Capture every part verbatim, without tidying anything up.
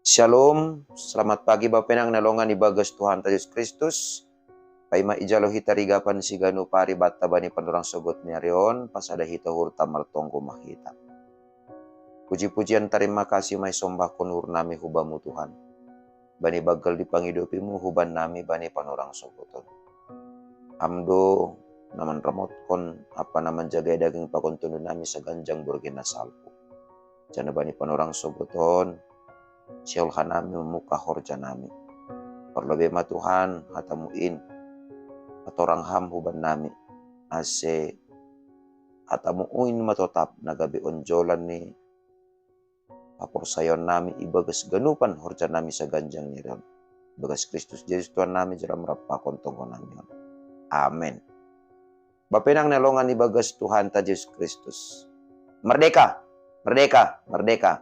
Shalom, selamat pagi Bapenang na longan ibagas Tuhanta Jesus Kristus. Paima ijalo hita rigapan siganu pari batta bani panorang sogot ni ari on, pasada hita hurta martonggo mahita. Puji-pujian tarima kasih mai sombahkon hurnami hubamu Tuhan. Bani baggal di pangidopimu huban nami bani panorang sogoton. Amdo na manramotkon apa na manjagai daging pakon tundu nami saganjang borgen na salpu. Jana bani panorang sogoton, siol hanami memuka horja nami. Parlobe ma Tuhan hatamu in, atorang ham huban nami, ase hatamu uin matotap na gabe onjolan ni paporsayon nami ibagas ganupan horja nami saganjang ni ari on. Bagas Kristus Jesus Tuhan nami jala merampakon tonggo nami on. Amen. Bapenang na longan ibagas Tuhanta Jesus Kristus. Merdeka, merdeka, merdeka.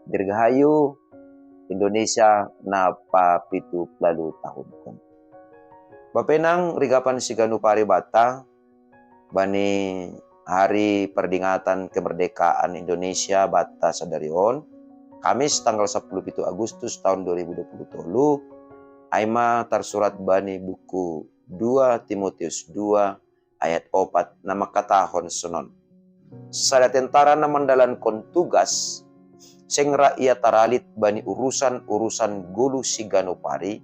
Dirgahayu Indonesia na papitu puluh tahun. Bapenang rigapan siganu pari batta, bani hari peringatan kemerdekaan Indonesia batta sadari on, Kamis tanggal sepuluh pitu Agustus tahun dua ribu dua puluh tolu, aima tarsurat bani buku dua Timotius dua ayat opat na mangkatahon sonon. Sada tentara na mandalankon tugas, seng ra ia taralit bani urusan-urusan golu siganu pari,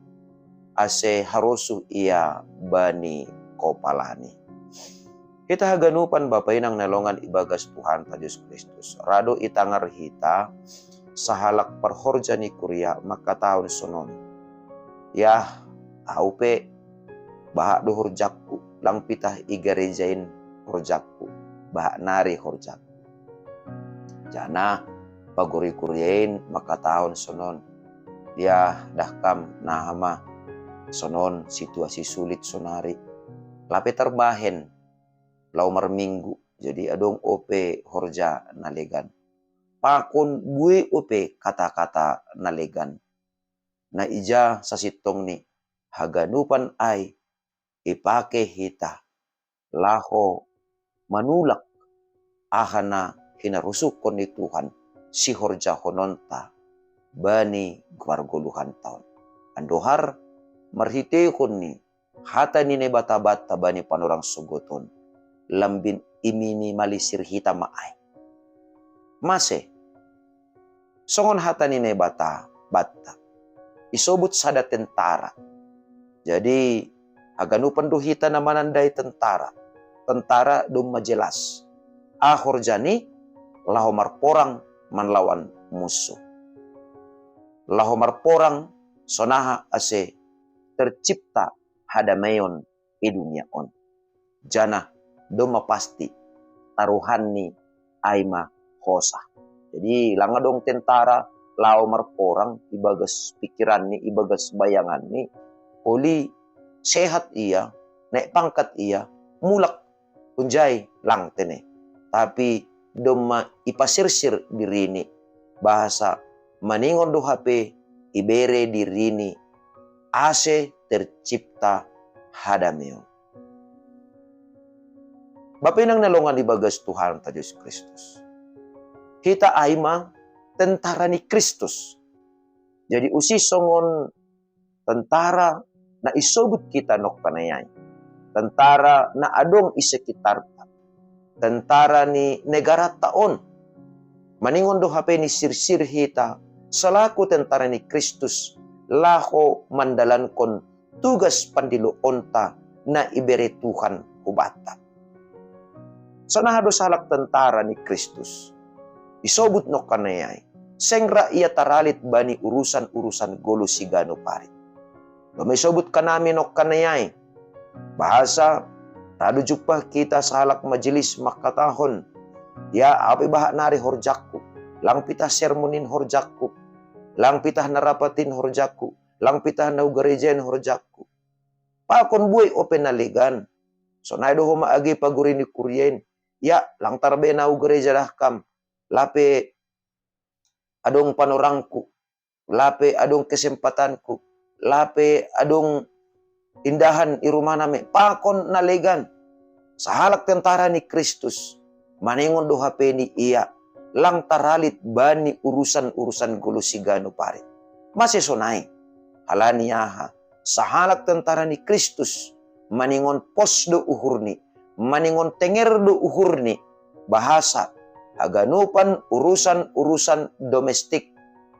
ase harosuh ia bani kopalani. Hita haganupan Bapenang na longan ibagas Tuhanta Jesus Kristus. Rado itangar hita sahalak parhorja ni kuria mangkatahon sonon. Yah, au pe, bahat do horjakku, lang pitah igarejain horjakku, bahat nari horjakku. Jana pagori kuria in mangkatahon sonon. Yah, dah kam, naha ma, sonon situasi sulit sonari. Lape tarbahen laho marminggu, jadi adong ope horja na legan. Pakon buei ope kata-kata na legan. Na ija sasintongni haganupan ai ipake hita laho manulak aha na hinarosuhkon ni Tuhan sihorjahononta bani pargoluhanta on. Andohar marhiteihon ni hata ni Naibata banta bani panorang sogoton, lambin iminimalisir hita ma ai. Mase? Songon hata ni Naibata banta. Isobut sada tentara. Jadi, haganupan do hita na manandai tentara. Tentara domma jelas. Aha horjani? Laho marporang manlawan munsuh. Laho marporang sonaha ase tercipta hadamaion i dunia on. Jana domma pasti taruhanni ai ma hosa. Jadi lang adong tentara laho marporang ibagas pikiranni, ibagas bayanganni, holi sehat ia, naik pangkat ia, mulak hunjai lang tene. Tapi domma ipasirsir dirini, bahasa maningon do hape ibere dirini ase tercipta hadamaion. Bapenang na longan ibagas Tuhanta Jesus Kristus. Hita ai ma tentara ni Kristus. Jadi usih songon tentara na isobut hita nongkanai ai. Tentara na adong i sekitarta. Tentara ni negaranta on. Maningon do hape ni sirsir hita selaku tentara ni Kristus laho mandalankon tugas pandiloonta na ibere Tuhan hubanta. Sonaha do sahalak tentara ni Kristus? Isobut nongkanai ai, seng ra ia taralit bani urusan-urusan golu siganu pari. Domma isobut hanami nongkanai ai. Bahasa, radu jumpah hita sahalak majelis mangkatahon, ya, au pe bahat nari horjakku, lang pitah sermonin horjakku, lang pitah na rapatin horjakku, lang pitah na hugarejain horjakku. Pakon buei ope na legan. Sonai do homa age pagori ni kuria in. Ya, lang tarbahen au gareja dah kam. Lape adong panorangku, lape adong kesempatanku, lape adong indahan i rumah nami, pakon na legan. Sahalak tentara ni Kristus, maningon do hape ni ia, lang taralit bani urusan-urusan golu siganu pari. Mase sonai? Halani aha? Sahalak tentara ni Kristus, maningon pos do uhurni, maningon tenger do uhurni, bahasa haganupan urusan-urusan domestik,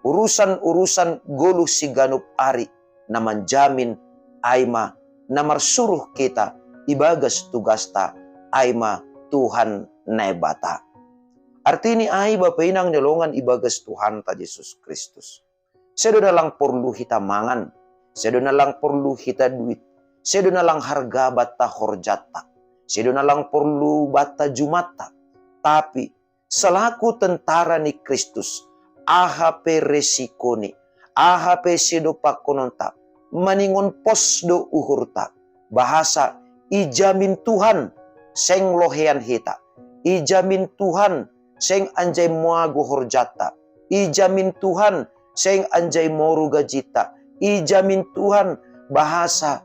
urusan-urusan goluh siganup ari, na manjamin ai ma na marsuruh hita ibagas tugasta, ai ma Tuhan Naibata. Artini ai, bapa inang ni longan ibagas Tuhanta Jesus Kristus, sedo na lang porlu hita mangan, sedo na lang porlu hita duit, sedo na lang harga banta horjanta, sedo na lang porlu banta jumatta. Tapi selaku tentara ni Kristus, aha pe resikoni, aha pe sidopakkononta, maningon pos do uhurta, bahasa ijamin Tuhan seng lohean hita, ijamin Tuhan seng anjai moago horjanta, ijamin Tuhan seng anjai moru gajinta, ijamin Tuhan bahasa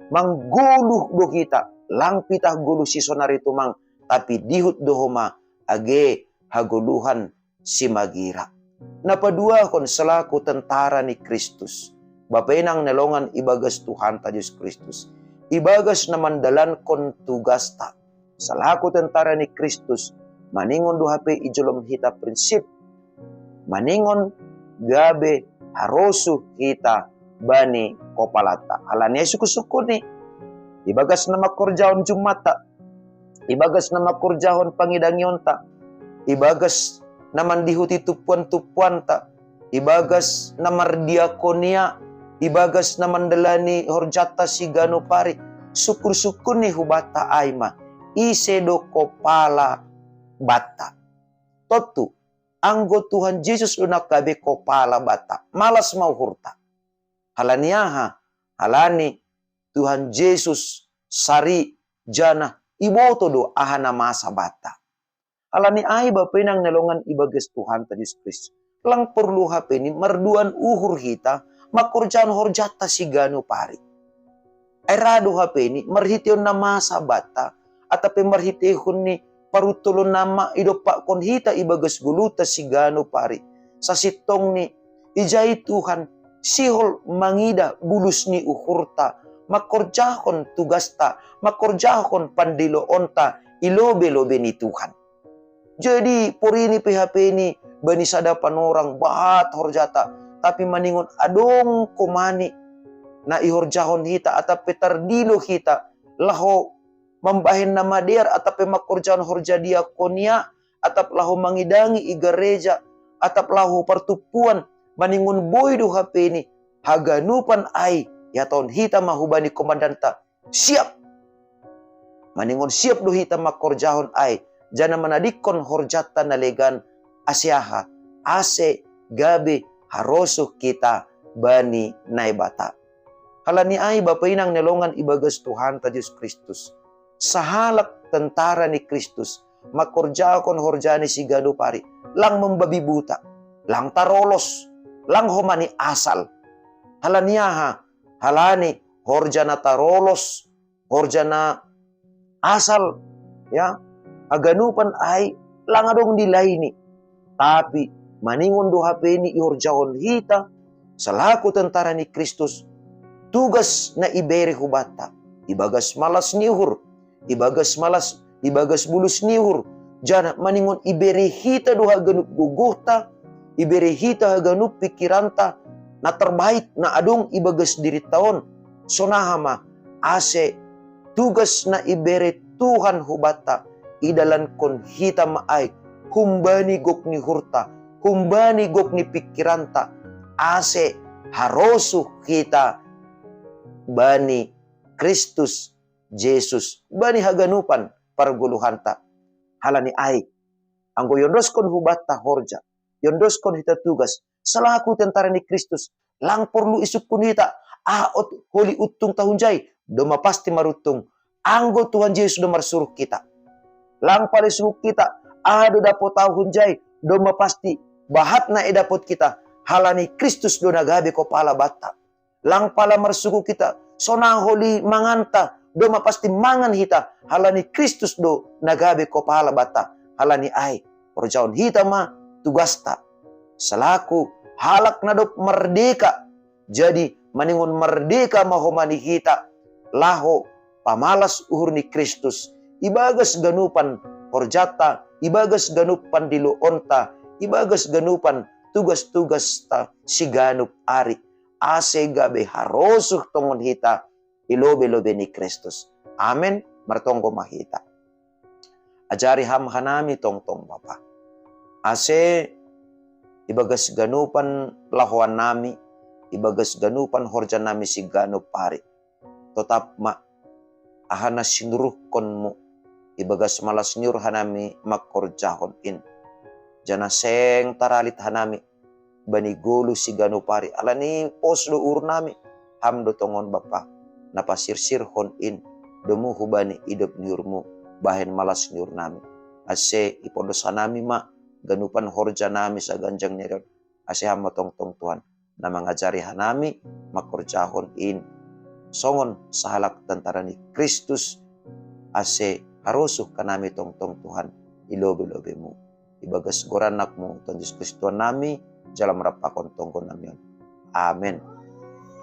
manggoluh do hita, lang pitah goluh sisonari tumang, tapi dihut do homa age hagoluhan simagira. Na paduahon, selaku tentara ni Kristus, bapa inang ni longan ibagas Tuhanta Jesus Kristus, ibagas na mandalankon tugasta selaku tentara ni Kristus, maningon do hape i jolom hita prinsip, maningon gabe harosuh hita bani kopalanta. Halani ai sungkun-sungkunni, ibagas na mangkorjahon jumatta, ibagas na mangkorjahon pangidangionta, ibagas na mandihuti tumpuan-tumpuanta, ibagas na mardiakonia, ibagas na mandalani horjanta siganup ari, sungkun-sungkunni hubanta ai ma, ise do kopala banta? Tontu, anggo Tuhan Jesus do na gabe kopala banta, malas ma uhurta. Halani aha? Halani Tuhan Jesus sari, janah iboto do aha na masa banta. Halani ai, bapa inang ni longan ibagas Tuhanta Jesus Kristus, lang porlu hapeni marduan uhur hita mangkorjahon horjanta siganup ari. Ai ra do hapeni marhitehon na masa banta, atap pe marhitehon ni paruntolon na ma idompakkon hita ibagas goluhta siganup ari. Sasintongni, ijai Tuhan sihol mangidah bulus ni uhurta, mangkorjahon tugasta, mangkorjahon pandiloonta i lobe-lobe ni Tuhan. Jadi, porini pe hapeni bani sada panorang bahat horjata, tapi maningon adong komani na ihorjahon hita, atap pe tardilo hita laho mambahen na madear, atap pe mangkorjahon horja diakonia, atap laho mangidangi i gareja, atap laho partumpuan, maningon boi do hapeni, haganupan ai ihatahon hita ma hubani komandanta, siap! Maningon siap do hita mangkorjahon ai, janah manadingkon horjanta na legan, ase aha? Ase gabe harosuh hita bani Naibata. Halani ai, bapa inang ni longan ibagas Tuhanta Jesus Kristus, sahalak tentara ni Kristus mangkorjahon horjani siganup ari, lang mambabi buta, lang tarolos, lang homani asal. Halani aha? Halani horja na tarolos, horja na asal, ya, haganupan ai lang adong dilaini. Tapi maningon do hapeni ihorjahon hita selaku tentara ni Kristus tugas na ibere hubanta, ibagas malas ni uhur, ibagas malas, ibagas bulus ni uhur, janah maningon ibere hita do haganup gogohta, ibere hita haganup pikiranta, na terbaik na adong ibagas dirinta on. Sonaha ma? Ase tugas na ibere Tuhan hubanta idalankon hita ma ai humbani gok ni uhurta, humbani gok ni pikiranta, ase harosuh hita bani Kristus Jesus, bani haganupan pargoluhanta. Halani ai, anggo iondoskon hubanta horja, iondoskon hita tugas selaku tentara ni Kristus, lang porlu isungkun hita, aha holi untungta hunjai? Domma pasti maruntung, anggo Tuhan Jesus do marsuruh hita. Lang pala isungkun hita, aha do dapot ahu hunjai? Domma pasti bahat na idapot hita, halani Kristus do na gabe kopala banta. Lang pala marsungkun hita, sonaha holi manganta? Domma pasti mangan hita, halani Kristus do na gabe kopala banta. Halani ai, horjahon hita ma tugasta selaku halak na dob merdeka. Jadi maningon merdeka ma homa ni hita laho pamalas uhur ni Kristus ibagas ganupan horjanta, ibagas ganup pandiloonta, ibagas ganupan tugas-tugasta siganup ari, ase gabe harosuh tongon hita i lobei-lobei ni Kristus. Amen. Martonggo ma hita. Ajari Ham hanami tongtong, Bapa, ase ibagas ganupan lahoannami, ibagas ganupan horjanami siganup ari, totap ma aha na sinuruhkonMu ibagas malas ni uhur hanami mangkorjahon in. Janah seng taralit hanami bani goluh siganup ari, ala ni pos do uhurnami. Ham do tongon, Bapa, na pasirsirhon in domu hubani idop ni uhurMu bahen malas ni uhurnami. Ase ipodos hanami ma ganupan horjanami saganjang ni ari on, ase Ham ma tongtong, Tuhan, na mangajari hanami mangkorjahon in songon sahalak tentara ni Kristus, ase harosuh hanami tongtong, Tuhan, i lobei-lobeiMu. Ibagas goran AnakMu, Tuhan Jesus Kristus, Tuhannami, jala marap pakon tonggonami on. Amen.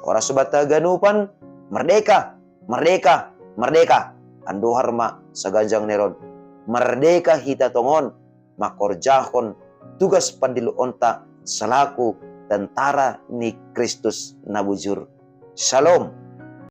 Horas sobat haganupan, merdeka, merdeka, merdeka. Andohar ma saganjang ni ari on, merdeka hita tongon mangkorjahon tugas pandiloonta selaku tentara ni Kristus na bujur. Shalom.